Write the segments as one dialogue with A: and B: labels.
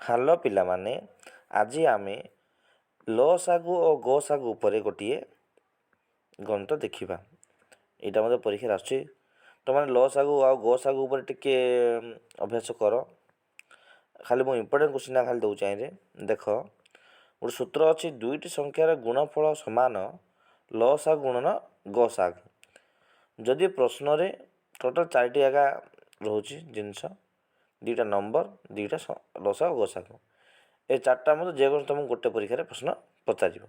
A: Hello ପିଲାମାନେ, ଆଜି ଆମେ ଲସାଗୁ ଓ ଗସାଗୁ ଉପରେ ଗୋଟିଏ ଗଣିତ ଦେଖିବା। ଏଇଟା ମଧ୍ୟ ପରୀକ୍ଷାରେ ଆସୁଛି। ତୁମେ ଲସାଗୁ ଆଉ ଗସାଗୁ ଉପରେ ଟିକେ ଅଭ୍ୟାସ କର। ଖାଲି ମୁଁ ଇମ୍ପୋର୍ଟାଣ୍ଟ କୋଶ୍ଚିନ୍ଟା ଖାଲି ଦେଉଛି ଆଇଁରେ। ଦେଖ, ଗୋଟେ ସୂତ୍ର ଅଛି, ଦୁଇଟି ସଂଖ୍ୟାର ଗୁଣଫଳ ସମାନ ଲସାଗୁ ଗୁଣନ ଗସାଗୁ। ଯଦି ପ୍ରଶ୍ନରେ ଟୋଟାଲ୍ ଚାରିଟି ଜାଗା ରହୁଛି ଜିନିଷ, ଦୁଇଟା ନମ୍ବର, ଦୁଇଟା ଲସାଗୁ ଗସାଗୁ, ଏ ଚାରିଟା ମଧ୍ୟ ଯେକୌଣସି ତୁମକୁ ଗୋଟେ ପରୀକ୍ଷାରେ ପ୍ରଶ୍ନ ପଚାରିବ।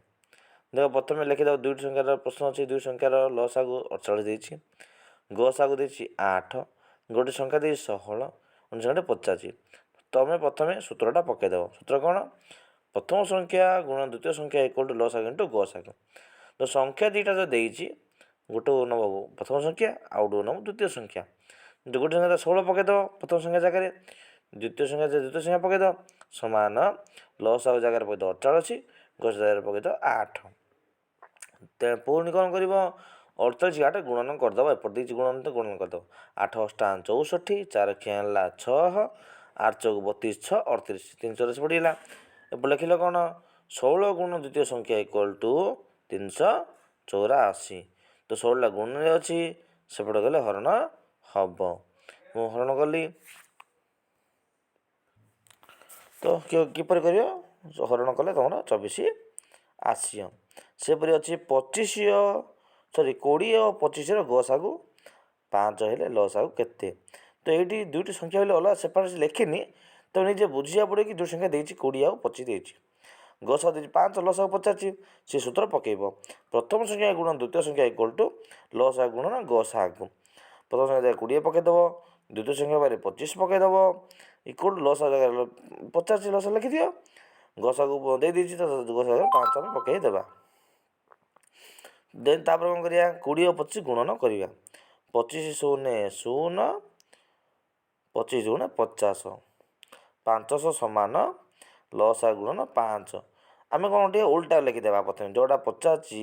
A: ଦେଖ, ପ୍ରଥମେ ଲେଖିଦେବ, ଦୁଇଟି ସଂଖ୍ୟାର ପ୍ରଶ୍ନ ଅଛି। ଦୁଇ ସଂଖ୍ୟାର ଲସାଗୁ 48 ଦେଇଛି, ଗସାଗୁ ଦେଇଛି 8, ଗୋଟେ ସଂଖ୍ୟା ଦେଇଛି 16, ଅନ୍ୟ ସଂଖ୍ୟାଟେ ପଚାରିଛି। ତୁମେ ପ୍ରଥମେ ସୂତ୍ରଟା ପକାଇଦେବ। ସୂତ୍ର କ'ଣ? ପ୍ରଥମ ସଂଖ୍ୟା ଗୁଣ ଦ୍ୱିତୀୟ ସଂଖ୍ୟା ଇକ୍ୱାଲ୍ ଟୁ ଲସାଗୁ ଇଣ୍ଟୁ ଗସାଗୁ। ତ ସଂଖ୍ୟା ଦୁଇଟା ଯଦି ଦେଇଛି, ଗୋଟେ ନେବ ପ୍ରଥମ ସଂଖ୍ୟା, ଆଉ ଗୋଟେ ନେବ ଦ୍ୱିତୀୟ ସଂଖ୍ୟା। ଗୋଟେ ସଂଖ୍ୟା 16 ପକାଇଦେବ ପ୍ରଥମ ସଂଖ୍ୟା ଜାଗାରେ, ଦ୍ୱିତୀୟ ସଂଖ୍ୟା ଦ୍ୱିତୀୟ ସଂଖ୍ୟା ପକାଇଦେବ, ସମାନ ଲସାଗୁ ଜାଗାରେ ପକାଇଦେବ 48, ଗସାଗୁ ଜାଗାରେ ପକାଇଦେବ 8। ପୁଣି କ'ଣ କରିବ? 48 8 ଗୁଣନ କରିଦେବ। ଏପଟେ ଦେଇଛି ଗୁଣନ, ତ ଗୁଣନ କରିଦେବ। 8 ଅଷ୍ଟା 64, 4 ଖିଆ ହେଲା 6, 8 ଚଉକ 32, 6 38, 384 ପଡ଼ିଗଲା। ଏପଟେ ଲେଖିଲ କ'ଣ? 16 ଗୁଣ ଦ୍ୱିତୀୟ ସଂଖ୍ୟା ଇକ୍ୱାଲ୍ ଟୁ 384। ତ 16ଟା ଗୁଣରେ ଅଛି, ସେପଟେ ଗଲେ ହରଣ ହେବ। ମୁଁ ହରଣ କଲି। ତ କିପରି କରିବ? ହରଣ କଲେ ତୁମର 24 ଆସିବ। ସେପରି ଅଛି 25, ସରି, 20 ଓ 25ର ଗସାଗୁ 5 ହେଲେ ଲସାଗୁ କେତେ? ତ ଏଇଠି ଦୁଇଟି ସଂଖ୍ୟା ହେଲେ ଅଲଗା ସେପାରେଟ୍ ଲେଖିନି, ତ ନିଜେ ବୁଝିବାକୁ ପଡ଼ିବ କି ଦୁଇ ସଂଖ୍ୟା ଦେଇଛି, 20 ଆଉ 25 ଦେଇଛି, ଗସାଗୁ ଦେଇଛି 5, ଲସାଗୁ ପଚାରିଛି। ସେ ସୂତ୍ର ପକାଇବ, ପ୍ରଥମ ସଂଖ୍ୟା ଗୁଣ ଦ୍ୱିତୀୟ ସଂଖ୍ୟା ଇକ୍ୱାଲ୍ ଟୁ ଲସାଗୁ ଗୁଣନ ଗସାଗୁ। ପ୍ରଥମ ସଂଖ୍ୟା ଜାଗାରେ 20 ପକାଇଦେବ, ଦ୍ୱିତୀୟ ସଂଖ୍ୟା ପାଖରେ 25 ପକାଇଦେବ, ଇକ୍ୱାଲ୍ ଟୁ ଲସାଗୁ ଜାଗାରେ ପଚାରିଛି, ଲସାଗୁ ଲେଖିଦିଅ, ଗସାଗୁ ଦେଇଦେଇଛି, ତ ଗସାଗୁ 5 ଆମେ ପକାଇଦେବା। ଦେନ୍ ତାପରେ କ'ଣ କରିବା? 20 25 ଗୁଣନ କରିବା। 25 0 0, 25 ଗୁଣ 50, 500 ସମାନ ଲସାଗୁ ଗୁଣନ 5। ଆମେ କ'ଣ ଟିକେ ଓଲଟା ଲେଖିଦେବା। ପ୍ରଥମେ ଯେଉଁଟା ପଚାରିଛି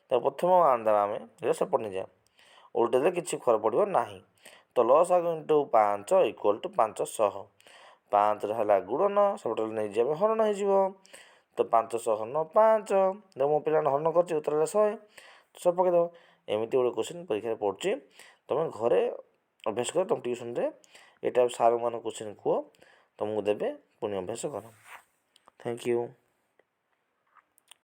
A: ତାକୁ ପ୍ରଥମ ଆଣିଦେବା ଆମେ, ଏଇଟା ସେପଟ ନେଇଯିବା। ଓଲଟା ଦେଲେ କିଛି ଫରକ ପଡ଼ିବ ନାହିଁ। ତ ଲସାଗୁ ଇଣ୍ଟୁ 5 ଇକ୍ୱାଲ୍ ଟୁ 500। 5ରେ ହେଲା ଗୁଣନ, ସେପଟେ ନେଇଯିବା ଆମେ ହରଣ ହେଇଯିବ। ତ 500 ହରଣ 5। ଦେଖ, ମୋ ପିଲାମାନେ ହରଣ କରିଛି, ଉତ୍ତର ହେଲା 100, 100 ପକାଇଦେବ। ଏମିତି ଗୋଟେ କୋଶ୍ଚିନ୍ ପରୀକ୍ଷାରେ ପଡ଼ୁଛି। ତୁମେ ଘରେ ଅଭ୍ୟାସ କର, ତୁମ ଟ୍ୟୁସନ୍ରେ ଏଇଟା ସାର୍ମାନଙ୍କ କୋଶ୍ଚିନ୍ କୁହ, ତୁମକୁ ଦେବେ, ପୁଣି ଅଭ୍ୟାସ କର। Thank you.